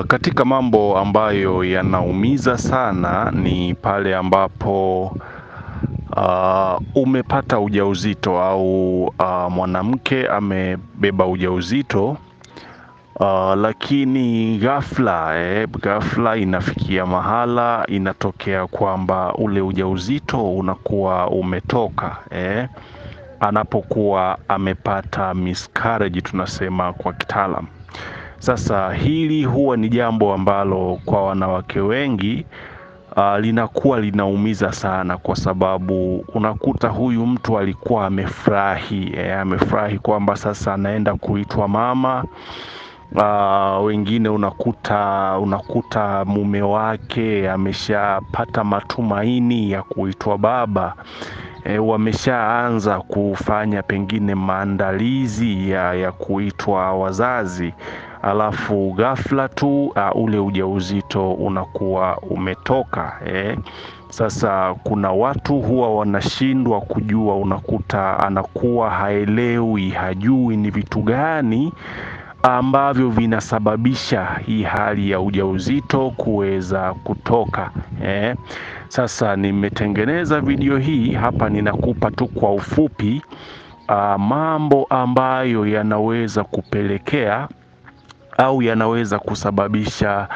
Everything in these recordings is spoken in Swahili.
Katika mambo ambayo yanaumiza sana ni pale ambapo umepata ujauzito au mwanamke amebeba ujauzito, lakini ghafla inafikia mahala inatokea kwamba ule ujauzito unakuwa umetoka, anapokuwa amepata miscarriage tunasema kwa kitaalam. Sasa hili huwa ni jambo ambalo kwa wanawake wengi linakuwa linaumiza sana, kwa sababu unakuta huyu mtu alikuwa amefurahi, amefurahi kwamba sasa anaenda kuitwa mama. Wengine unakuta mume wake ameshapata matumaini ya kuitwa baba. Wameshaanza kufanya pengine maandalizi ya kuitwa wazazi, alafu ghafla tu ule ujauzito unakuwa umetoka. Sasa kuna watu huwa wanashindwa kujua, unakuta anakuwa haelewi, hajui ni vitu gani ambavyo vinasababisha hii hali ya ujauzito kuweza kutoka. Sasa nimetengeneza video hii hapa, ninakupa tu kwa ufupi mambo ambayo yanaweza kupelekea au yanaweza kusababisha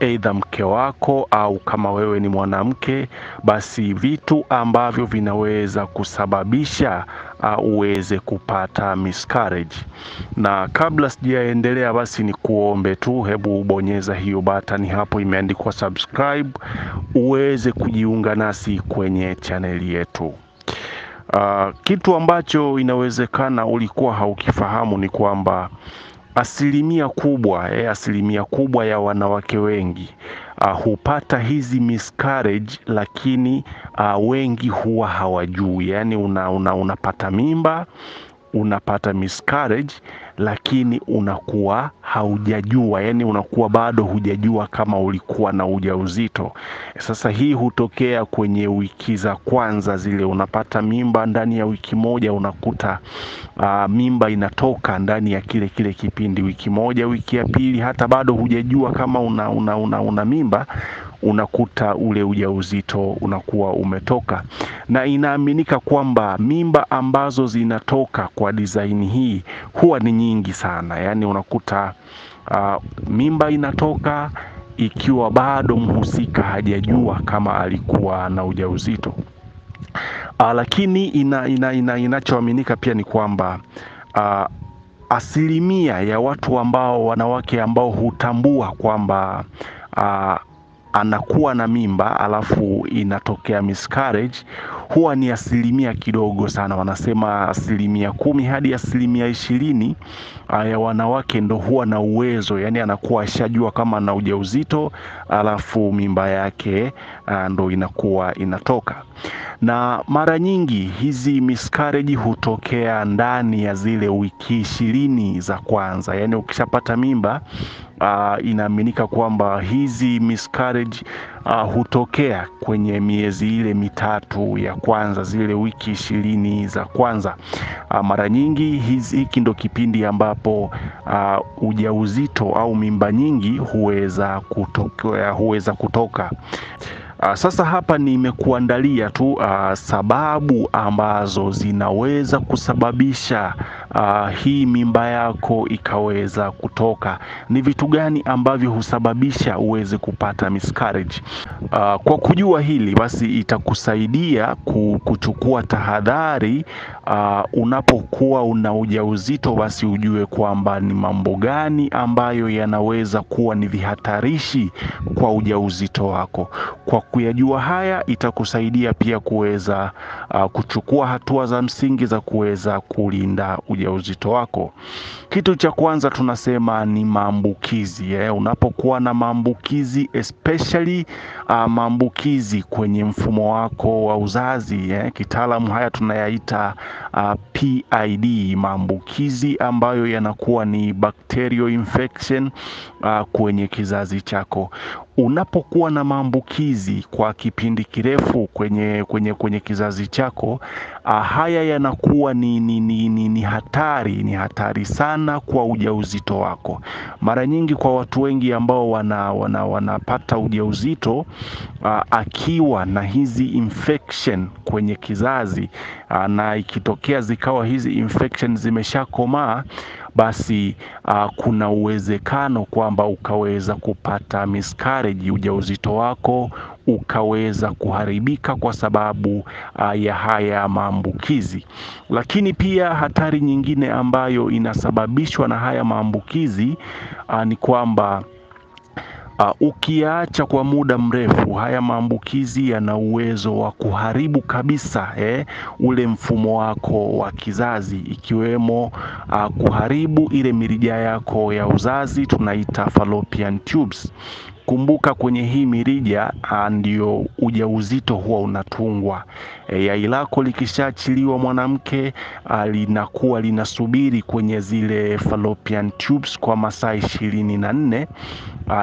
aidha mke wako au kama wewe ni mwanamke, basi vitu ambavyo vinaweza kusababisha uweze kupata miscarriage. Na kabla sijaendelea, basi ni kuombe tu, hebu bonyeza hiyo button hapo imeandikwa subscribe uweze kujiunga nasi kwenye chaneli yetu. Kitu ambacho inawezekana ulikuwa haukifahamu ni kwamba asilimia kubwa ya wanawake wengi hupata hizi miscarriage, lakini wengi huwa hawajui. Yani unapata mimba, unapata miscarriage, lakini unakuwa haujajua, yani unakuwa bado hujajua kama ulikuwa na ujauzito. Sasa hii hutokea kwenye wiki za kwanza zile, unapata mimba ndani ya wiki moja, unakuta mimba inatoka ndani ya kile kipindi, wiki moja, wiki ya pili, hata bado hujajua kama una mimba, unakuta ule ujauzito unakuwa umetoka. Na inaaminika kwamba mimba ambazo zinatoka kwa design hii huwa ni nyingi sana. Yani unakuta mimba inatoka ikiwa bado mhusika hajajua kama alikuwa na ujauzito. Lakini inachoaminika pia ni kwamba asilimia ya watu ambao, wanawake ambao hutambua kwamba anakuwa na mimba alafu inatokea miscarriage, huwa ni asilimia kidogo sana. Wanasema 10% hadi 20% ya wanawake ndo huwa na uwezo, yani anakuwa ashajua kama ana ujauzito alafu mimba yake ndo inakuwa inatoka. Na mara nyingi hizi miscarriage hutokea ndani ya zile wiki 20 za kwanza. Yani ukishapata mimba, inaaminika kwamba hizi miscarriage hutokea kwenye miezi ile mitatu ya kwanza, zile wiki 20 za kwanza. Mara nyingi hiki ndo kipindi ambapo ujauzito au mimba nyingi huweza kutoka. Sasa hapa nimekuandalia tu sababu ambazo zinaweza kusababisha hii mimba yako ikaweza kutoka. Ni vitu gani ambavyo husababisha uweze kupata miscarriage? Kwa kujua hili basi itakusaidia kuchukua tahadhari unapokuwa una ujauzito, basi ujue kwamba ni mambo gani ambayo yanaweza kuwa ni vihatarishi kwa ujauzito wako. Kwa kuyajua haya itakusaidia pia kuweza kuchukua hatua za msingi za kuweza kulinda ujauzito wako. Kitu cha kwanza tunasema ni maambukizi. Unapokuwa na maambukizi, especially maambukizi kwenye mfumo wako wa uzazi, kitaalamu haya tunayaita PID, maambukizi ambayo yanakuwa ni bacterial infection kwenye kizazi chako. Unapokuwa na maambukizi kwa kipindi kirefu kwenye kizazi chako, haya yanakuwa ni hatari, ni hatari sana kwa ujauzito wako. Mara nyingi kwa watu wengi ambao wanapata ujauzito akiwa na hizi infection kwenye kizazi, na ikitokea zikawa hizi infection zimeshakomaa, basi kuna uwezekano kwamba ukaweza kupata miscarriage, ujauzito wako ukaweza kuharibika kwa sababu ya haya maambukizi. Lakini pia hatari nyingine ambayo inasababishwa na haya maambukizi ni kwamba ukiacha kwa muda mrefu, haya maambukizi yana uwezo wa kuharibu kabisa ule mfumo wako wa kizazi, ikiwemo kuharibu ile mirija yako ya uzazi, tunaita fallopian tubes. Kumbuka kwenye hii mirija ndio ujauzito huwa unatungwa. Yai lako likishaachiliwa mwanamke, linakuwa linasubiri kwenye zile fallopian tubes kwa masaa 24,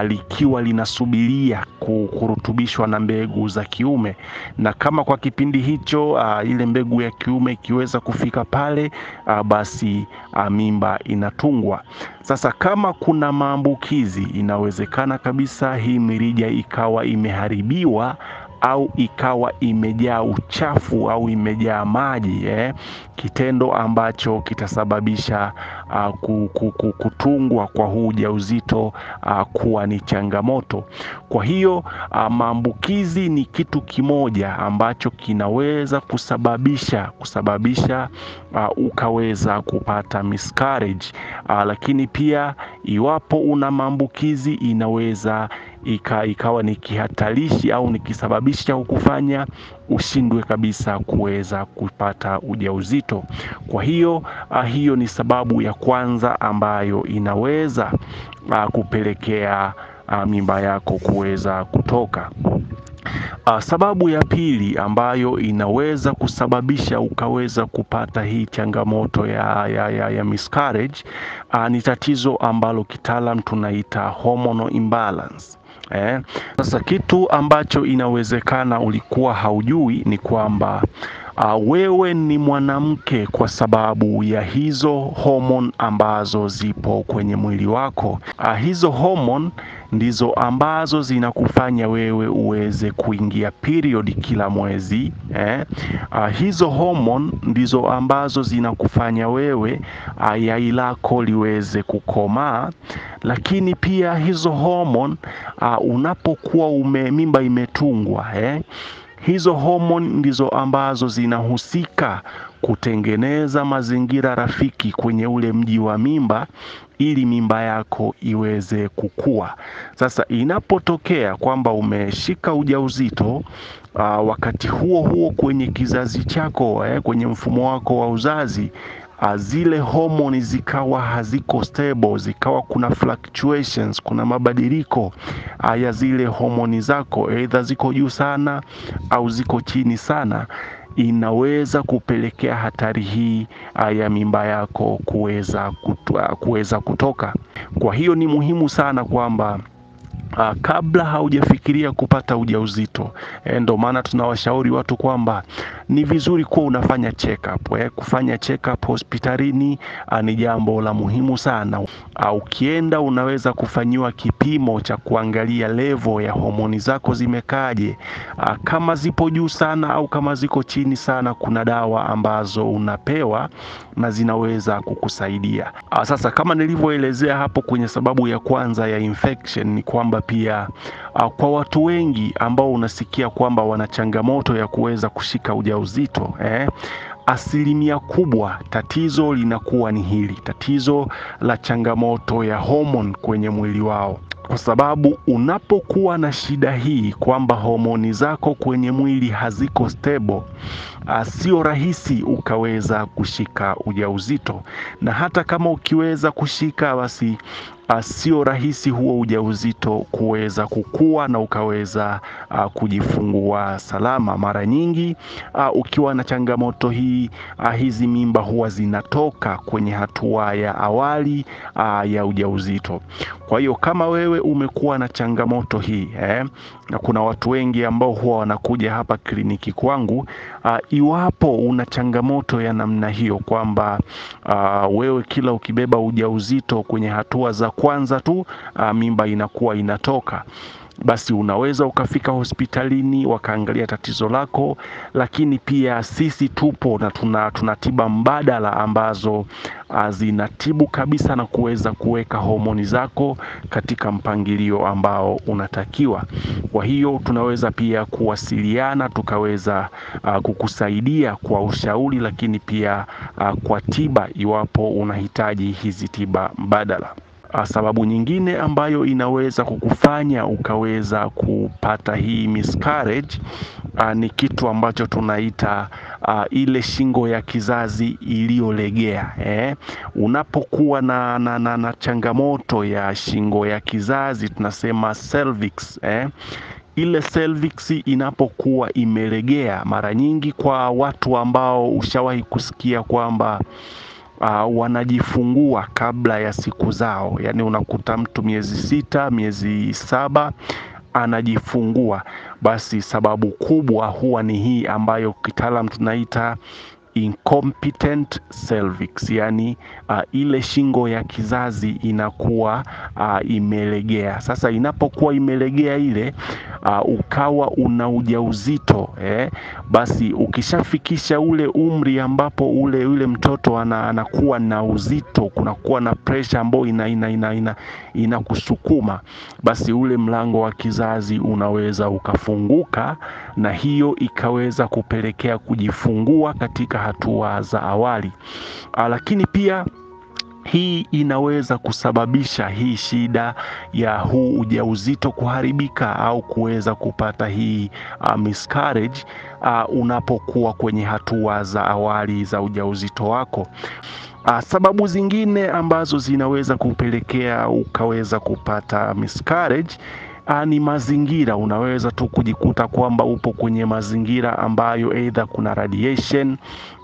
likiwa linasubiria kurutubishwa na mbegu za kiume. Na kama kwa kipindi hicho ile mbegu ya kiume ikiweza kufika pale, basi mimba inatungwa. Sasa kama kuna maambukizi, inawezekana kabisa hii mirija ikawa imeharibiwa au ikawa imejaa uchafu au imejaa maji, kitendo ambacho kitasababisha kutungwa kwa huu ujauzito kuwa ni changamoto. Kwa hiyo maambukizi ni kitu kimoja ambacho kinaweza kusababisha ukaweza kupata miscarriage. Lakini pia iwapo una maambukizi, inaweza ikawa ni kihatarishi au ni kisababishi cha kukufanya ushindwe kabisa kuweza kupata ujauzito. Kwa hiyo hiyo ni sababu ya kwanza ambayo inaweza kupelekea mimba yako kuweza kutoka. Sababu ya pili ambayo inaweza kusababisha ukaweza kupata hii changamoto ya miscarriage ni tatizo ambalo kitaalam tunaita hormonal imbalance. Sasa kitu ambacho inawezekana ulikuwa haujui ni kwamba wewe ni mwanamke kwa sababu ya hizo hormone ambazo zipo kwenye mwili wako. Hizo hormone ndizo ambazo zinakufanya wewe uweze kuingia period kila mwezi. Hizo hormone ndizo ambazo zinakufanya wewe yai lako liweze kukomaa. Lakini pia hizo hormone unapokuwa mimba imetungwa, hizo hormone ndizo ambazo zinahusika kutengeneza mazingira rafiki kwenye ule mji wa mimba ili mimba yako iweze kukua. Sasa inapotokea kwamba umeshika ujauzito, wakati huo huo kwenye kizazi chako, kwenye mfumo wako wa uzazi, zile homoni zikawa haziko stable, zikawa kuna fluctuations, kuna mabadiliko ya zile homoni zako, either ziko juu sana au ziko chini sana, inaweza kupelekea hatari hii ya mimba yako kuweza kutoka. Kwa hiyo ni muhimu sana kwamba kabla haujafikiria kupata ujauzito, ndio maana tunawashauri watu kwamba ni vizuri kuwa unafanya check up. Kufanya check up hospitalini ni jambo la muhimu sana. Ukienda unaweza kufanyiwa kipimo cha kuangalia level ya homoni zako zimekaje. Kama zipo juu sana au kama ziko chini sana, kuna dawa ambazo unapewa na zinaweza kukusaidia. Sasa kama nilivyoelezea hapo kwenye sababu ya kwanza ya infection, ni kwamba pia kwa watu wengi ambao unasikia kwamba wana changamoto ya kuweza kushika ujauzito, asilimia kubwa tatizo linakuwa ni hili tatizo la changamoto ya homoni kwenye mwili wao. Kwa sababu unapokuwa na shida hii kwamba homoni zako kwenye mwili haziko stable, sio rahisi ukaweza kushika ujauzito. Na hata kama ukiweza kushika, basi sio rahisi huo ujauzito kuweza kukua na ukaweza kujifungua salama. Mara nyingi ukiwa na changamoto hii, hizi mimba huwa zinatoka kwenye hatua ya awali ya ujauzito. Kwa hiyo kama wewe umekuwa na changamoto hii na kuna watu wengi ambao huwa wanakuja hapa kliniki kwangu, iwapo una changamoto ya namna hiyo kwamba wewe kila ukibeba ujauzito kwenye hatua za kwanza tu mimba inakuwa inatoka, basi unaweza ukafika hospitalini wakaangalia tatizo lako. Lakini pia sisi tupo na tuna tiba mbadala ambazo zinatibu kabisa na kuweza kuweka homoni zako katika mpangilio ambao unatakiwa. Kwa hiyo tunaweza pia kuwasiliana tukaweza kukusaidia kwa ushauri, lakini pia kwa tiba iwapo unahitaji hizi tiba mbadala. Sababu nyingine ambayo inaweza kukufanya ukaweza kupata hii miscarriage ni kitu ambacho tunaita ile shingo ya kizazi iliyolegea. Unapokuwa na changamoto ya shingo ya kizazi tunasema cervix. Ile cervix inapokuwa imelegea, mara nyingi kwa watu ambao ushawahi kusikia kwamba wanajifungua kabla ya siku zao, yani unakuta mtu miezi 6, miezi 7 anajifungua, basi sababu kubwa huwa ni hii ambayo kitaalam tunaita incompetent cervix, yani ile shingo ya kizazi inakuwa imelegea. Sasa inapokuwa imelegea ile, ukawa una ujauzito, basi ukishafikisha ule umri ambapo ule mtoto anakuwa na uzito, kunakuwa na pressure ambayo inakusukuma, basi ule mlango wa kizazi unaweza ukafunguka na hiyo ikaweza kupelekea kujifungua katika hatua za awali. Lakini pia hii inaweza kusababisha hii shida ya huu ujauzito kuharibika au kuweza kupata hii miscarriage unapokuwa kwenye hatua za awali za ujauzito wako. Sababu zingine ambazo zinaweza kupelekea ukaweza kupata miscarriage ni mazingira. Unaweza tu kujikuta kwamba upo kwenye mazingira ambayo either kuna radiation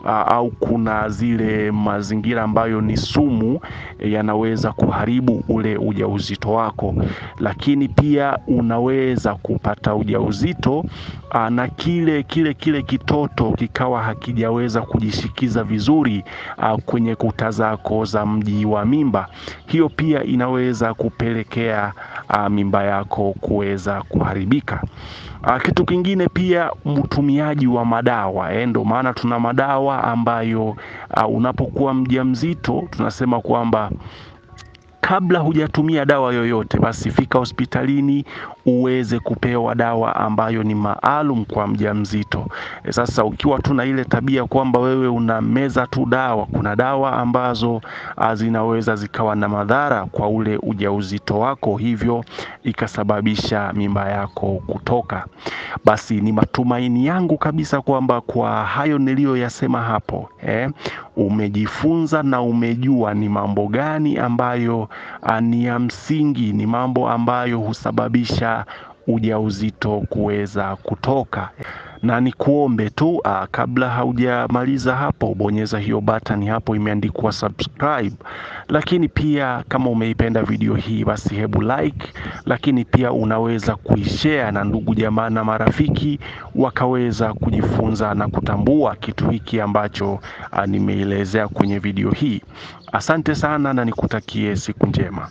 au kuna zile mazingira ambayo ni sumu, yanaweza kuharibu ule ujauzito wako. Lakini pia unaweza kupata ujauzito na kile kitoto kikawa hakijaweza kujishikiza vizuri kwenye kuta zako za mji wa mimba. Hiyo pia inaweza kupelekea mimba yako kuweza kuharibika. Kitu kingine pia, mtumiaji wa madawa. Ndio maana tuna madawa ambayo unapokuwa mjamzito tunasema kwamba kabla hujatumia dawa yoyote, basi fika hospitalini uweze kupewa dawa ambayo ni maalum kwa mjamzito. Sasa ukiwa tu na ile tabia kwamba wewe unameza tu dawa, kuna dawa ambazo zinaweza zikawa na madhara kwa ule ujauzito wako, hivyo ikasababisha mimba yako kutoka. Basi ni matumaini yangu kabisa kwamba kwa hayo niliyoyasema hapo, umejifunza na umejua ni mambo gani ambayo ni ya msingi, ni mambo ambayo husababisha ujauzito kuweza kutoka. Na nikuombe tu kabla haujamaliza hapo, bonyeza hiyo button hapo imeandikwa subscribe. Lakini pia kama umeipenda video hii, basi hebu like, lakini pia unaweza kuishare na ndugu jamaa na marafiki wakaweza kujifunza na kutambua kitu hiki ambacho nimeelezea kwenye video hii. Asante sana na nikutakie siku njema.